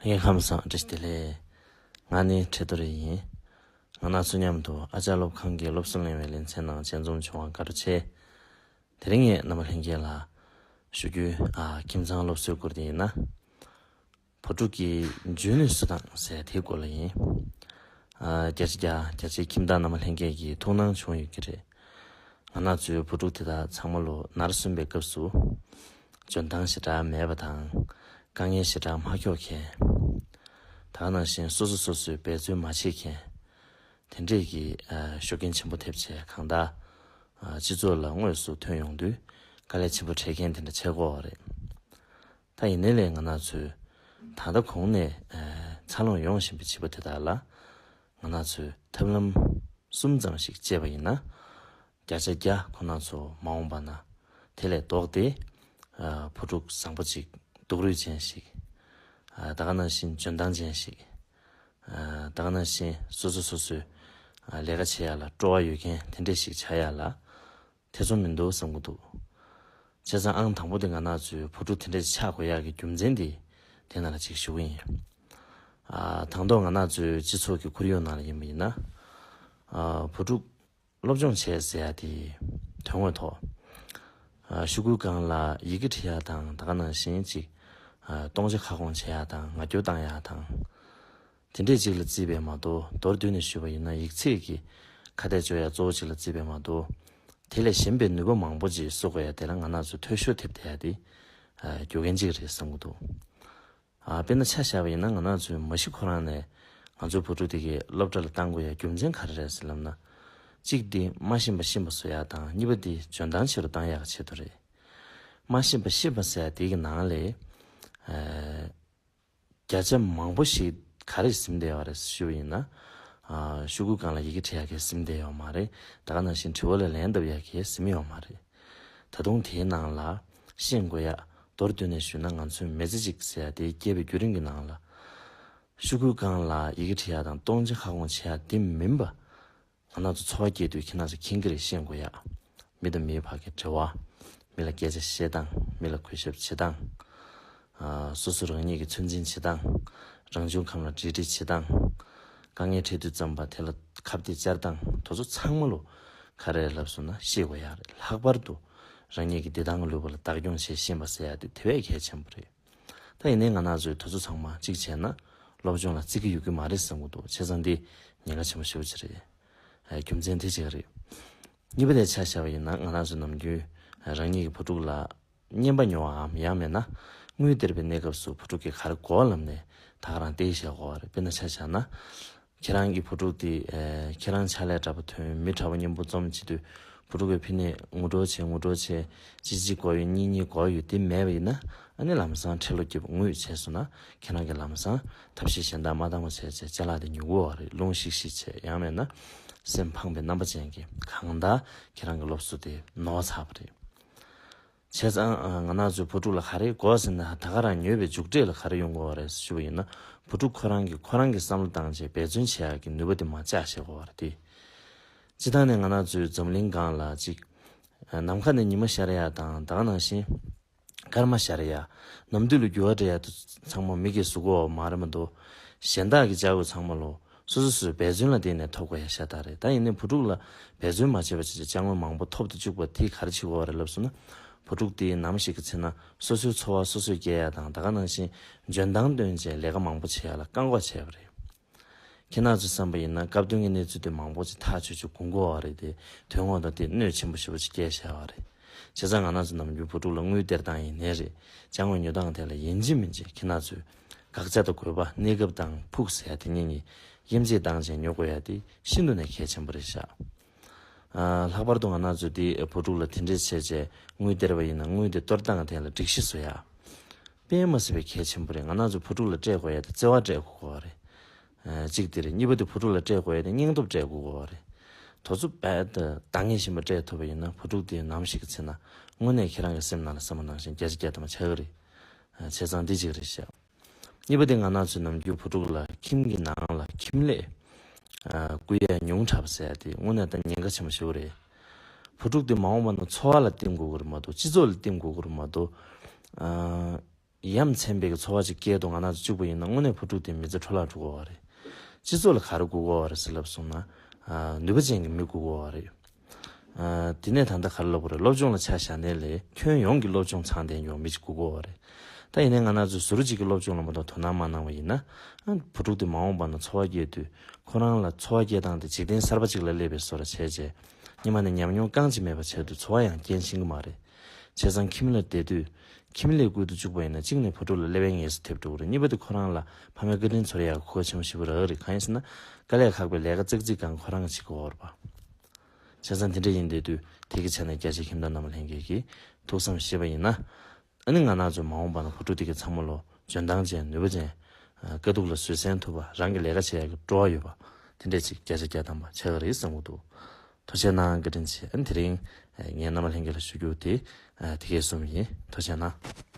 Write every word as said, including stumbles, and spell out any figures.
ལྷན་རྒྱས་ཁམས་བཟང་། བཀྲ་ཤིས་བདེ་ལེགས། ང་ནི་ཁྲི་ཐོ་རི་ཡིན། ང་རང་ཚོ་མཉམ་དུ་ཨ་ཅག་སློབ་ཁང་གི་སློབ་གསོ་གླེང་བའི་ལེ་ཚན་ནང་མཇལ་འཛོམས་བྱུང་བར་དགའ་སྤྲོ་ཆེ། དེ་རིང་ངས་རྣམ་པ་ལྷན་རྒྱས་ལ་ཞུ་རྒྱུའི་ཨ་ཁྱིམ་ཚང་སློབ་གསོའི་སྐོར་དེ་ཡིན་ན། བུ་ཕྲུག་གི་འཇོན་ནུས་སུ་དང་ཟེར་དེའི་སྐོར་ལ་ཡིན། ཨ་བརྒྱ་ཆ་བརྒྱ་བརྒྱ་ཆའི་ཁྱིམ་བདག་རྣམ་པ་ལྷན་རྒྱས་ཀྱིས་ཐུགས་སྣང་བྱུང་ཡོད་ཀྱི་རེད། ང་རང་ཚོའི་བུ་ཕྲུག་དེ་དག་ཚང་མ་ལོ་ནར་སོན་པའི་སྐབས་སུ། འཇོན་ཐང་ཞེ་དྲག་མེད་པ་དང་། དཀའ་ངལ་ཞེ་དྲག་མ་འཁྱོག་མཁན། ད་ག་ནང་བཞིན་སོ་སོ་སོ་སོས་འབད་བརྩོན་མ་བྱེད་མཁན། དེ་འདྲས་ཀྱི་ཨ་ཤུགས་རྐྱེན་ཆེན་པོ་ཐེབས་བྱས་གང་ལྟར། ཨ་སྤྱི་ཚོགས་ལ་དངོས་སུ་ཐོན་ཡོང་དུས་དཀའ་ལས་ཆེན་པོ་འཕྲད་མཁན་དེ་འདྲ་ཆགས་ཀྱི་ཡོད་རེད། ད་ཡིན་ནའི་ལས་ང་རང་ཚོས་ད་ལྟ་གོང་ནས་ཨ་འཚར་ལོངས་ཡོང་བཞིན་པའི་བྱིས་པ་དེ་དག་ལ་ང་རང་ཚོས་ཐབས་ལམ་གསུམ་ཙམ་ཞིག་སྤྱད་པ་ཡིན་ན། བརྒྱ་ཆ་བརྒྱ་ཁོ་རང་ཚོ་མ་འོངས་པ་ན་དེ་ལས་ལྡོག་སྟེ་ཨ་བུ་ཕྲུག་བཟང་པོ་ཅིག་སྡུག་རུས་ཅན་ཞིག་ཨ་ད་ག་ནང་བཞིན་འཇོན་ཐང་ཅན་ཞིག་ཨ་ད་ག་ནང་བཞིན་སོ་སོ་སོ་སོའི་ཨ་ལས་ཀ་བྱེད་ཡ་ལ་སྤྲོ་བ་ཡོད་མཁན་དེ་འདྲས་ཞིག་ཆགས་ཡ་ལ་ཐེ་ཚོམ་མི་འདུག་བསམ་གྱི་འདུག་བྱས་ཙང་ཨང་དང་པོ་དེ་ང་རང་ཚོའི་བུ་ཕྲུག་དེ་འདྲས་ཆགས་དགོས་ཡག་གི་རྒྱུ་མཚན་དེ་དེ་ནང་ལ་ཅིག་ཞུ་གི་ཡིན། ཨ་དང་ཐོག་ང་རང་ཚོའི་སྤྱི་ཚོགས་ཀྱི་ཁོར་ཡུག་ནང་ལ་ཡིན་པ་ཡིན་ན། ཨ་བུ་ཕྲུག་སློབ་སྦྱོང་བྱས་ཟེར་ཡ་དེ་དོན་དངོས་ཐོག་ཨ་ཤོག་གུའི་སྒང་ལ་ཡི་གེ་བྲི་ཡ་དང་ད་ག་ནང་བཞིན་ཅིག་ཨ་སྟོང་ཆ་ཁ་སྐོང་བྱེད་ཡ་དང་ངག་སྐྱོར་བཏང་ཡ་དང་། དེ་འདྲས་ཅིག་ལ་བརྩིས་པས་མ་གཏོགས། མདོར་བསྡུས་ནས་ཞུས་པ་ཡིན་ན་ཡིག་ཚད་ཀྱི་ཁ་གཏད་གཅོག་ཡ་གཙོ་བོ་ཅིག་ལ་བརྩིས་པས་མ་གཏོགས། དེ་ལས་གཞན་པའི་ནུས་པ་མང་པོ་ཅིག་གསོ་དགོས་ཡ་དེ་ལ་ང་རང་ཚོས་འཐུས་ཤོར་ཐེབས་བསྡད་ཡ་དེ་ཨ་རྒྱུ་རྐྱེན་ཅིག་རེད་བསམ་གྱི་འདུག་ཨ་དཔེར་ན་ཆ་བཞག་པ་ཡིན་ན་ང་རང་ཚོའི་མ་གཞི་ཁོ་རང་ནས་ང་ཚོའི་བུ་ཕྲུག་དེ་གའི་སློབ་གྲྭ་ལ་བཏང་དགོས་ཡ་རྒྱུ་མཚན་ག་རེ་རེད་ཟེར་ལབ་ན། གཅིག་དེ་མ་ཤེས་པ་ཤེས་པ་བཟོ་ཡ་དང་གཉིས་པ་དེ་འཇོན་ཐང་ཆེ་རུ་བཏང་ཡག་གི་ཆེད་དུ་རེད། མ་ཤེས་པ་ཤེས་པ་ཟེར་ཡ་དེ་གི་ནང་ལས་ཨ་བརྒྱ་ཆ་མང་པོ་ཞིག་ག་རེ་ཟིན་བསྡད་ཡོད་རེད་ཞུ་བ་ཡིན་ན། ཨ་ཤོག་གུ་སྒང་ལ་ཡི་གེ་བྲི་ཡ་གི་ཟིན་བསྡད་ཡོད་མ་རེད། ད་ག་ནང་བཞིན་དྲི་བ་ལ་ལན་འདེབས་ཡ་གི་ཟིན་ཡོད་མ་རེད། ད་དུང་དེའི་ནང་ལ་ཤེས་དགོས་ཡ། མདོར་བསྡུས་ནས་ཞུས་ན་ང་ཚོའི་མི་ཚེ་གཅིག་ཟེར་ཡ་དེ་སྐྱེལ་བའི་བརྒྱུད་རིམ་གྱི་ནང་ལ། ཤོག་གུའི་སྒང་ལ་ཡི་གེ་བྲི་ཡ་དང་སྟོང་ཆ་ཁ་སྐོང་བྱེད་ཡ་དེ་མིན་པ། ང་རང་ཚོ་འཚོ་བ་སྐྱེལ་དུས་ཁྱེད་རང་ཚོ་མཁྱེན་གྱི་རེད། ཤེས་དགོས་ཡ། མི་དང་མིའི་བར་གྱི་འབྲེལ་བ། མི་ལ་སྐད་ཆ་བཤད་སྟངས། མི་ལ་གུས་ཞབས་བྱེད་སྟངས། ཨ་སོ་སོ་རང་ཉིད་ཀྱི་ཚོད་འཛིན་བྱེད་སྟངས། རང་བྱུང་ཁམས་ལ་འབྲེལ་འདྲིས་བྱེད་སྟངས། དཀའ་ངལ་འཕྲད་དུས་ཙམ་པ་དེ་ལ་ཁ་གཏད་བཅར་སྟངས། དེ་ཚོ་ཚང་མ་ལོ་ག་རེ་ལབ་སོང་ན་ཤེས་དགོས་ཡ་རེད། ལྷག་པར་དུ་རང་ཉིད་ཀྱི་བདེ་ཐང་གི་ལུས་པོ་ལ་བདག་སྐྱོང་བྱེད་ཤེས་པ་ཟེར་ཡ་དེ་དེ་བས་གལ་ཆེན་པོ་རེད། ད་ཡིན་ནའི་ང་རང་ཚོའི་དེ་ཚོ་ཚང་མ་གཅིག་བྱས་ན་སློབ་སྦྱོང་ལ་བརྩི་གི་ཡོད་ཀྱི་མ་རེད་བསམ་གྱི་འདུག་བྱས་ཙང་འདི་ཉེན་ཁ་ཆེན་པོ་ཞེ་པོ་ཅིག་རེད། ཨ་རྒྱུ་མཚན་དེ་གཅིག་རེད། གཉིས་པ་དེ་ཆ་བཞག་པ་ཡིན་ན་ང་རང་ཚོ་ནམ་རྒྱུན་རང་ཉིད་ཀྱི་བུ་ཕྲུག་ལ་རྔན་པ་ཉོ་བའམ་ཡང་མེད་ན་དངུལ་སྟེར་བའི་གནས་སྐབས་སུ་བུ་ཕྲུག་གིས་ག་རེ་དགོས་ལབ་ནས་ད་ག་རང་སྟེར་བཞག་གི་ཡོད་རེད། དཔེར་ན་ཆ་བཞག་ན། ཁྱེད་རང་གི་བུ་ཕྲུག་དེ་ཨེ་ཁྱེད་རང་ཕྱག་ལས་འདྲ་པོ་ཐོན། མི་འདྲ་པོ་མཉམ་པོ་འཛོམས་བྱེད་དུས་བུ་ཕྲུག་གིས་ཕི་ནས་ངུ་འགྲོ་བྱེད། ངུ་འགྲོ་བྱེད། གཅིག་གཅིག་དགོས་ཡོད། གཉིས་གཉིས་དགོས་ཡོད། དེ་མེད་པ་ཡིན་ན་ཨ་ནི་ལམ་སང་ཁྲེལ་ལོ་རྒྱབ་ངུས་བྱས་སོང་ན་ཁྱེད་རང་གིས་ལམ་སང་ཐབས་ཤེས་གཞན་དག་མ་འདང་བ་བྱས་བྱས་ཅ་ལག་དེ་ཉོ་དགོས་པ་རེད། རླུང་ཤིག་ཤིག་བྱས། ཡང་མེད་ན་སེམས་ཕངས་པའི་རྣམ་པ་ཅན་གྱིས་གང་ལྟར་ཁྱེད་རང་གི་སློབ་གསོ་དེ་ནོར་ཚར་བ་རེད། བྱས་ཙང་ང་རང་ཚོའི་བུ་ཕྲུག་ལ་ག་རེ་དགོས་ཟེར་ན་ད་ག་རང་ཉོས་པའི་མཇུག་འབྲས་ལ་ག་རེ་ཡོང་གི་ཡོད་རེད་ཞུ་བ་ཡིན་ན། བུ་ཕྲུག་ཁོ་རང་གིས་ཁོ་རང་གི་བསམ་བློ་བཏང་བྱས་འབད་བརྩོན་བྱེད་ཡག་གི་ནུས་པ་དེ་མར་བཅག་བཞག་གི་ཡོད་རེད་དེ། སྤྱིར་བཏང་ནས་ང་རང་ཚོའི་འཛམ་གླིང་སྒང་ལ་ཅིག་ནམ་མཁའ་ནས་ཉི་མ་ཤར་ཡག་དང་ད་ག་ནང་བཞིན་སྐར་མ་ཤར་ཡག་ནམ་དུས་ལ་འགྱུར་བ་འགྲོ་ཡག་དེ་ཚང་མ་མི་གིས་བཟོ་གི་ཡོད་མ་རེད་མ་གཏོགས། གཞན་དག་གིས་བྱ་དགོས་ཚང་མ་ལོ། སོ་སོ་སོའི་འབད་བརྩོན་ལ་བརྟེན་ནས་ཐོབ་དགོས་ཡ་ཤ་སྟག་རེད། ད་ཡིན་ནའི་བུ་ཕྲུག་ལ་འབད་བརྩོན་མ་བྱས་པ་བྱས་བྱས་ཅ་དངོས་མང་པོ་ཐོབ་ཏུ་བཅུག་པ་དེས་ག་རེ་བྱེད་དགོས་པ་རེད་ལབ་སོང་ན། བུ་ཕྲུག་དེའི་ནམ་ཞིག་གི་ཚེ་ན་སོ་སོའི་འཚོ་བ་སོ་སོས་སྐྱེལ་ཡ་དང་ད་ག་ནང་བཞིན་འཇོན་ཐང་བཏོན་བྱས་ལས་ཀ་མང་པོ་བྱེད་ཡ་ལ་བཀག་འགོག་བྱས་པ་རེད། ཁྱེད་རང་ཚོས་བསམ་པ་ཡིན་ན་སྐབས་དོན་གྱི་གནས་ཚུལ་དེ་མང་པོ་ཅིག་ཐག་ཆོད་ཆོད་གོ་གི་ཡོད་རེད་དེ། དོན་དངོས་ཐོག་དེ་གནོད་ཆེན་པོ་ཞེ་པོ་ཅིག་སྐྱེལ་བཞག་པ་རེད། བྱས་ཙང་ང་རང་ཚོ་ནམ་རྒྱུན་བུ་ཕྲུག་ལ་དངུལ་སྟེར་སྟངས་ཡིན་ནའི་རེད། ཅ་དངོས་ཉོ་སྟངས་དེ་ལ་ཡིན་གཅིག་མིན་གཅིག་ཁྱེད་རང་ཚོས་དགག་བྱ་དང་དགོས་པ། གནས་སྐབས་དང་ཕུགས་ཟེར་ཡ་དེ་གཉིས་ཀྱི་དབྱེ་འབྱེད་བཏང་བྱས་ཉོ་དགོས་ཡ་དེ་ཤིན་ཏུ་ནས་གལ་ཆེན་པོ་རེད་ཤག་ཨ་ལྷག་པར་དུ་ང་རང་ཚོས་དེ་བུ་ཕྲུག་ལ་དེ་འདྲས་བྱས་བྱས་དངུལ་སྟེར་བ་ཡིན་ན་དངུལ་དེ་གཏོར་སྟངས་དེ་ལ་སྒྲིག་གཞི་བཟོ་ཡ། དཔེ་མ་སྲིད་པའི་གལ་ཆེན་པོ་རེད། ང་རང་ཚོ་བུ་ཕྲུག་ལ་སྤྲད་དགོས་ཡ་དེ་བརྩེ་བ་སྤྲད་དགོས་ཀྱི་ཡོད་རེད། ཨ་གཅིག་དེ་རེད། གཉིས་པ་དེ་བུ་ཕྲུག་ལ་སྤྲད་དགོས་ཡ་དེ་སྙིང་སྟོབས་སྤྲད་དགོས་ཀྱི་ཡོད་རེད། དེ་ཚོ་རྦད་དེ་འདང་ངེས་བཞིན་པ་སྤྲད་ཐུབ་པ་ཡིན་ན་བུ་ཕྲུག་དེ་ནམ་ཞིག་གི་ཚེ་ན་དངོས་གནས་ཁྱེད་རང་གི་སེམས་ནང་ལ་བསམ་པ་ནང་བཞིན་བརྒྱ་ཆ་བརྒྱ་ཐམ་པ་ཆགས་ཀྱི་རེད། ཨ་བྱས་ཙང་འདི་གཅིག་རེད་ཤག་གཉིས་པ་དེ་ང་རང་ཚོའི་ནམ་རྒྱུན་བུ་ཕྲུག་ལ་ཁྱིམ་གྱི་ནང་ལ་ཁྱིམ་ལས་ཨ་བསྐུལ་ཡ་ཉུང་དྲགས་པ་ཟེར་ཡ་དེ་དངོས་གནས་ད་ཉེན་ཁ་ཆེན་པོ་ཞེ་པོ་རེད། བུ་ཕྲུག་དེ་མ་འོངས་པ་ན་འཚོ་བ་ལ་བསྟིམ་དགོས་ཀྱི་རེད་མ་གཏོགས། སྤྱི་ཚོགས་ལ་བསྟིམ་དགོས་ཀྱི་རེད་མ་གཏོགས། ཨ་ ཡ་མཚན་པའི་གི་ཚོར་བ་ཅིག་སྐྱེས་འདུག་ང་རང་ཚོ་གཅིག་པུ་ཡིན་ན་དངོས་གནས་བུ་ཕྲུག་དེ་མི་ཚེ་འཕྲོ་བརླག་འགྲོ་གི་ཡོད་རེད། སྤྱི་ཚོགས་ལ་ག་རེ་དགོས་ཀྱི་ཡོད་རེད་ཟེར་ལབ་སོང་ན། ཨ་ནུས་པ་ཅན་གྱི་མི་དགོས་ཀྱི་ཡོད་རེད། ཨ་དེ་ནས་ད་ལྟ་ག་རེ་ལབ་དགོས་རེད། སློབ་སྦྱོང་ལ་ཆ་བཞག་ནའི་ལས་ཁྱོན་ཡོངས་ཀྱི་སློབ་སྦྱོང་སྦྱངས་ལྡན་ཡོད་མི་ཅིག་དགོས་ཀྱི་ཡོད་རེད། ད་ཡིན་ནའི་ང་རང་ཚོས་ཟུར་གཅིག་གི་སློབ་སྦྱོང་ལ་མ་གཏོགས་དོ་སྣང་མ་གནང་བ་ཡིན་ན། ཨ་བུ་ཕྲུག་དེ་མ་འོངས་པ་ན་འཚོ་བ་སྐྱེལ་དུས་ཁོ་རང་ལ་འཚོ་བ་སྐྱེལ་སྟངས་དེ་འཇིག་རྟེན་གསར་པ་ཅིག་ལ་སླེབས་པའི་བཟོ་འདྲ་བྱས་རྗེས། སྔོན་མ་ནས་ཉམས་མྱོང་རྐང་གཅིག་མེད་པ་བྱས་དུས་འཚོ་བ་ཡང་སྐྱེལ་ཤེས་ཀྱི་མ་རེད། བྱས་ཙང་ཁྱིམ་ལ་བསྡད་དུས། ཁྱིམ་ལས་བསྐུལ་དུ་བཅུག་པ་ཡིན་ན་གཅིག་ནས་བུ་ཕྲུག་ལ་ཀླད་པའི་ངལ་གསོ་ཐེབས་འགྲོ་གི་རེད། གཉིས་པ་དེ་ཁོ་རང་ལ་ཕ་མའི་བཀའ་དྲིན་ཚོར་ཡག་གི་གོ་སྐབས་ཆེན་པོ་ཞེ་པོ་རག་གི་རེད། གང་ཡིན་ཟེར་ན། དཀའ་ལས་ཁག་པའི་ལས་ཀ་ཙག་ཙིག་སྒང་ཁོ་རང་གིས་བྱེད་ཀྱི་ཡོད་རེད་པ། བྱས་ཙང་དེ་འདྲ་ཡིན་བསྡད་དུས་དེ་གི་ཆ་ནས་རྒྱ་ཆེའི་ཁྱིམ་བདག་རྣམ་པ་ལྷན་རྒྱས་ཀྱིས་ཐུགས་བསམ་བཞེས་པ་ཡིན་ན། ཨ་ནི་ང་རང་ཚོ་མ་འོངས་པ་ན་བུ་ཕྲུག་དེ་གའི་ཚང་མ་ལོ་འཇོན་ཐང་ཅན་ནུས་པ་ཅན། ཨ་དཀའ་སྡུག་ལ་བཟོད་བསྲན་ཐུབ་པ། རང་གི་ལས་ཀ་བྱེད་ཡག་གི་སྤྲོ་བ་ཡོད་པ། དེ་འདྲས་ཅིག་བརྒྱ་ཆ་བརྒྱ་ཐམ་པ་ཆགས་ཀྱི་རེད་བསམ་གྱི་འདུག་ཐུགས་རྗེ་གནང་། བཀའ་དྲིན་ཆེ། ཨ་ནི་དེ་རིང་ངས་རྣམ་པ་ལྷན་རྒྱས་ལ་ཞུ་རྒྱུ་དེ་དེ་གའི་གསུམ་ཡིན། ཐུགས་རྗེ་གནང་།